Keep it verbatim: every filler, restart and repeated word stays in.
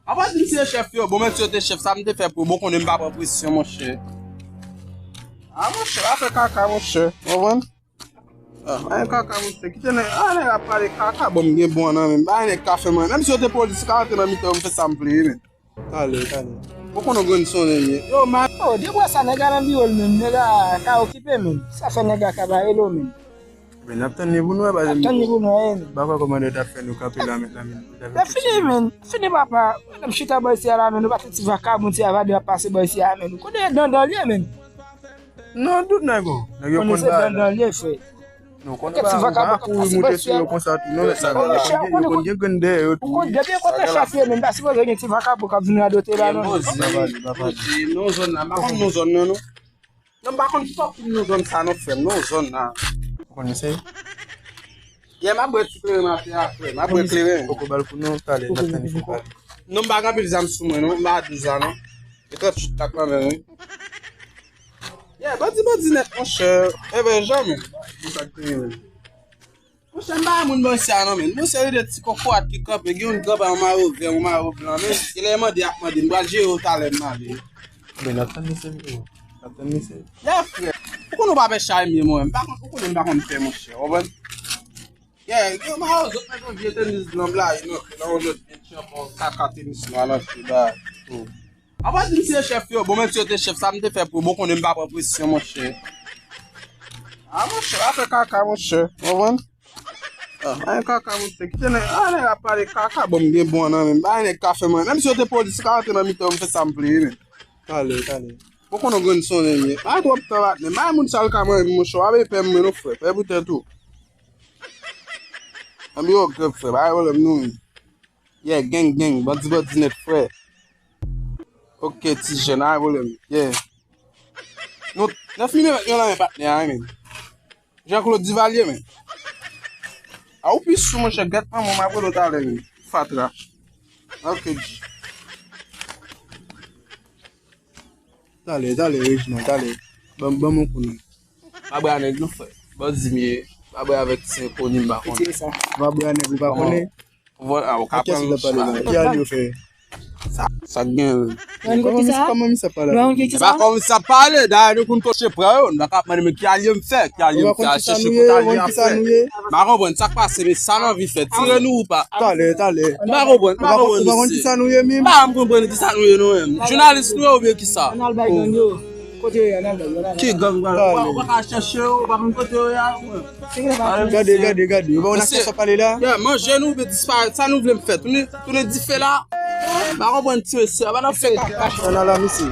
Apa di m si e chèf yo, bon, menm si yo te chèf, sa m te fè pou yo, bon, konnen m pa pran presyon, monchè. A, monchè, pa fè kaka, monchè. Ou konprann? A, pa fè kaka, monchè. Kite nèg, a, nèg ap pale kaka, bon, m gen bon nan men m. Bay nèg ka fè mwen. Menm si yo te polis, m ka rantre nan mitan yo, m fè sa m vle, men. Talè, talè. Ou konnen grenn sonnen ye. Yo, ma. Oh, depi w wè sa, nèg a nan biwo l menm, nèg a ka okipe menm. Sa fè nèg a ka ba rele w menm. Men n ap tann li pou nou wè, pa janm. N ap tann li pou nou wè, men. Ba kwè kòmandè t ap fè nou kanpe la, men, la, men. Lè fini, men. Fini, papa. N ap chita bò isi a la, men. Nou pa fè ti vakabon, ti avadè ap pase bò isi a, men. Ou konnen dandan l ye, men. Non, tout nèg yo. Nèg yo konn bagay la. Dandan l ye, frè. Non, konn pa, ou pa kouri moute sou yo konsa tou, non, lè sa, men. Yo konn gen, yo konn gen grenn dèyè yo tou. Ou konn, depi yo kontre chèf yo, men. Pa sipoze gen ti vakabon k ap vin radote la, non. Pa pale, pa pale. Non, zòn nan, pa konn non zòn nan, non. Non, m pa konn fòk moun nan zòn sa non, frè m, non, zòn nan. Ou konnen se? Yè, m ap bwè ti kleren maten a, frè m, m ap bwè kleren. Poko ba l pou nou, talè, n ap tann li fin pale. Non, m pa gen anpil zam sou mwen, non, m pa a douz la, non. E tranntuit k ap nan men m, wi. Yè, bandi, bandi nèt, monchè. Enben, janmen. Pou sa k te ye menm. Monchè, m pa wè moun bò isi a non, men. Monchè, se de ti kokorat ki kanpe, gen youn kanpe an mayo vè, an mayo blan, men. E lè mande, y ap mande, m pral jere yo talè m ale. Men, n ap tann mesye, freo. N ap tann mesye. Yè, frè. Ou konnen w pa fè chay m ye, mwen. M pa konn, ou konnen m pa konn fè, monchè. Ou konprann? Yè, gen mayo zòt, men, yon vye tenis blan blayi, non, nan yon lòt vye tchanpan, kaka tenis nwa, nan fè bagay. Apa di m si e chèf yo, bon, menm si yo te chèf, sa m te fè pou yo, bon, konnen m pa pran presyon, monchè. A, monchè, pa fè kaka, monchè. Ou konprann? A, pa gen kaka, monchè. Kite nèg, a, nèg ap pale kaka, bon, m gen bon nan men m. Bay nèg ka fè mwen. Menm si yo te polis, m ka rantre nan mitan yo, m fè sa m vle, men. Talè, talè. Ou konnen grenn sonnen ye. Pa twòp tan bat, men. Bay moun sa l ka manje, monchè. W ap pè m, men, non, frè. Pè pou tèt ou. Anbi yo grèv, frè. Pa gen pwoblèm, non, men. Yeah, gang, gang, bandi, bandi nèt, frè. Ok, ti jèn, pa gen pwoblèm. Yeah. Nou, nèf mil yon lanmen patnè a, men. Jean Claude Duvalier, men. A, ou pi sou, monchè, gèt manman w, m ap rele w talè, men. Fatra. Ok, G. Talè, talè, Reginald, talè. Ban, ban m yon kou, non. Pa bwè a nèg, non, frè. Bandi m ye. Pa bwè avèk ti enkoni, m pa konnen. Ki ti sa? Pa bwè a nèg, ou pa konnen? Vòl, a, ou ka pran m. Ki al yo fè? Sa, sa k gen? Kòman misye, kòman misye ap pale avèk nou? E pa kòman misye ap pale, dayè nou konn touche pran yo, nou pa ka ap mande men ki al yo m fè, ki al yo m fè, al chèche kote al yo ap fè. M pa konprann sa k pase, men sa n anvi fè, tire nou ou pa. Talè, talè. M pa konprann, m pa konprann misye. Ou pa konn kisa nou ye menm? M pa konprann kisa nou ye nou menm. Jounalis nou ye oubyen kisa? Ann al bay gang yo. Kote yo ye, ann al bay yo, ann al bay yo. Ki gang, gang? Ou pa, ou pa ka chèche yo, ou pa konn kote yo ye a, frè. Gade, gade, gade. Ou pa konn ak kisa w ap pale la? Yeah, manje nou oubyen disparèt. Sa nou vle m fè? Tounen, tounen dife la? M pa konprann ti mesye a, pa nan fè kaka. Ann al la, mesye.